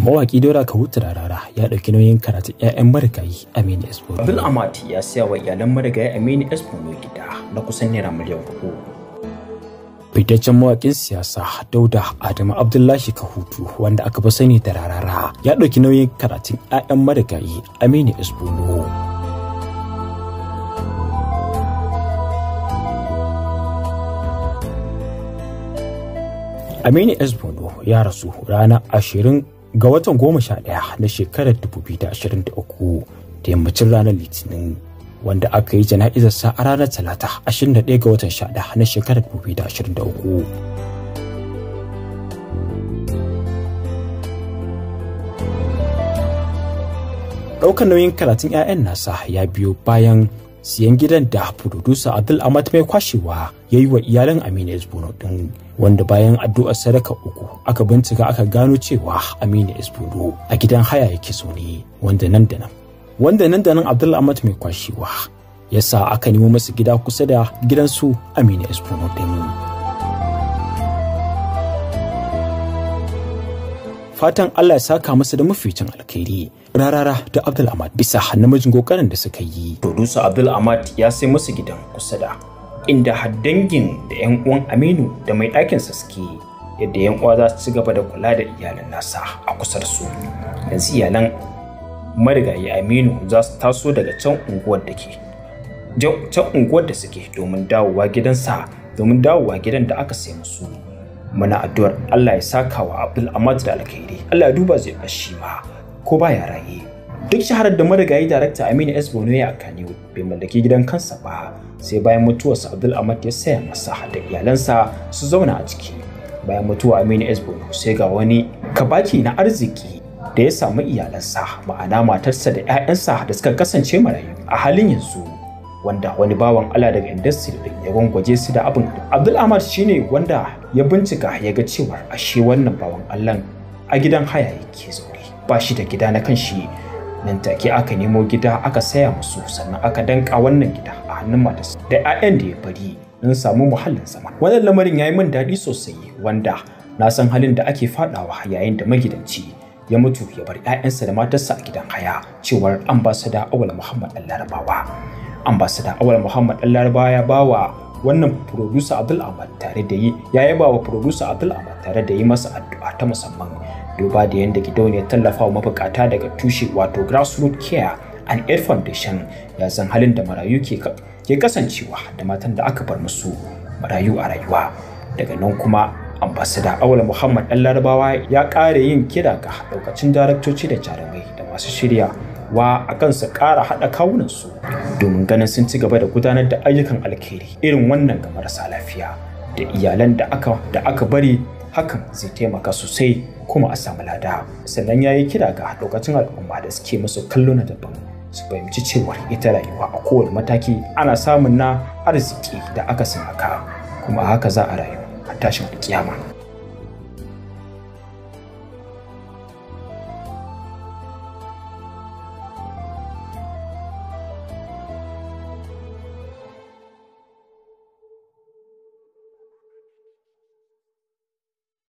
Mawaƙi Dauda Kahutu Rarara ya ɗauki nauyin karatun 'ya'yan marigayi Aminu S. Bono. Abdul Ahmad ya siya wa iyalan marigayi Aminu S. Bono gida na kusan naira miliyan 4. Fitaccen mawaƙin siyasa Dauda Adamu Abdullahi Kahutu, wanda aka fi sani da Rarara, ya ɗauki nauyin karatun 'ya'yan marigayi Aminu S. Bono. Aminu S. Bono ya rasu ranar 20 ga watan 11 na shekarar 2023 da yammacin ranar Litinin, wanda aka yi jana'izarsa a ranar Talata 21 ga watan 11 na shekarar 2023. Ɗaukar nauyin karatun 'ya'yan nasa ya biyo bayan siyan gidan da furodusa Abdul Ahmad Mai Kwashewa ya yi wa iyalan Aminu S. Bono ɗin, wanda bayan addu'ar sadaka uku aka bincika aka gano cewa Aminu S. Bono a gidan haya yake zaune, wanda nan da nan Abdul Ahmad Mai Kwashewa ya sa aka nemo masa gida kusa da gidansu Aminu S. Bono ɗin. Fatan Allah ya saka masa da maficin alkhairi, Rarara da Abdul Ahmad, bisa namijin kokarin da suka yi. Producer Abdul Ahmad ya sai musu gidan kusa da inda dangin da 'yan uwan Aminu da mai ɗakinsa suke, yadda 'yan uwa za su ci gaba da kula da iyalan nasa a kusa da su. Yanzu iyalan marigayi Aminu za su taso daga can unguwar da suke domin dawowa gidansa, domin dawowa gidan da aka sai musu. Muna addu'ar Allah ya saka wa Abdul Ahmad da alkhairi, Allah ya duba zai shi ma ko baya raye. Duk shaharar da marigayi darakta Aminu S. Bono ya Kannywood, bai mallaki gidan kansa ba, sai bayan mutuwarsa Abdul Ahmad ya saya masa da iyalansa su zauna a ciki. Bayan mutuwa Aminu S. Bono, sai ga wani kabaki na arziki da ya samu iyalansa, ma'ana matarsa da 'ya'yansa da suka kasance marayu a halin yanzu, wanda wani bawan Allah daga industry din ya gwangwaje su da abin. Abdul Ahmad shine wanda ya bincika ya ga cewar ashe wannan bawan Allah a gidan haya yake zaune, ba shi da gida na kanshi. Nan take aka nemo gida aka saya musu, sannan aka danka wannan gida a hannun matarsa da 'ya'yan da ya bari don samu muhallin zama. Wannan lamarin ya yi min daɗi sosai, wanda na san halin da ake fadawa yayin da magidanci ya mutu ya bar 'ya'yansa da matarsa a gidan haya, cewar Ambassador Awal Muhammad Larabawa. Ambassador Awal Muhammad Larabawa ya bawa wannan producer Abdul Ahmad tare da yi ya yaba wa producer Abdul Ahmad tare da yi masa addu'a ta musamman, duba da yadda gidauniyar tallafawa mabukata daga tushe, wato Grassroots Care and Aid Foundation, ya san halin da marayu ke kasancewa da matan da aka bar musu marayu a rayuwa. Daga nan kuma Ambassador Awal Muhammad Dan Larabawa ya ƙara yin kira ga daukacin daraktoci da jarumai da masu shirya wa a kan su ƙara haɗa kawunansu domin ganin sun ci gaba da gudanar da ayyukan alkhairi irin wannan ga marasa lafiya da iyalan da aka bari. Hakan zai taimaka sosai kuma a samu lada. Sannan ya yi kira ga lokacin al'umma da suke musu kallo na daban su fahimci cewar ita rayuwa a kowane mataki ana samun na arziki da akasin haka, kuma haka za a rayu a tashin kiyama.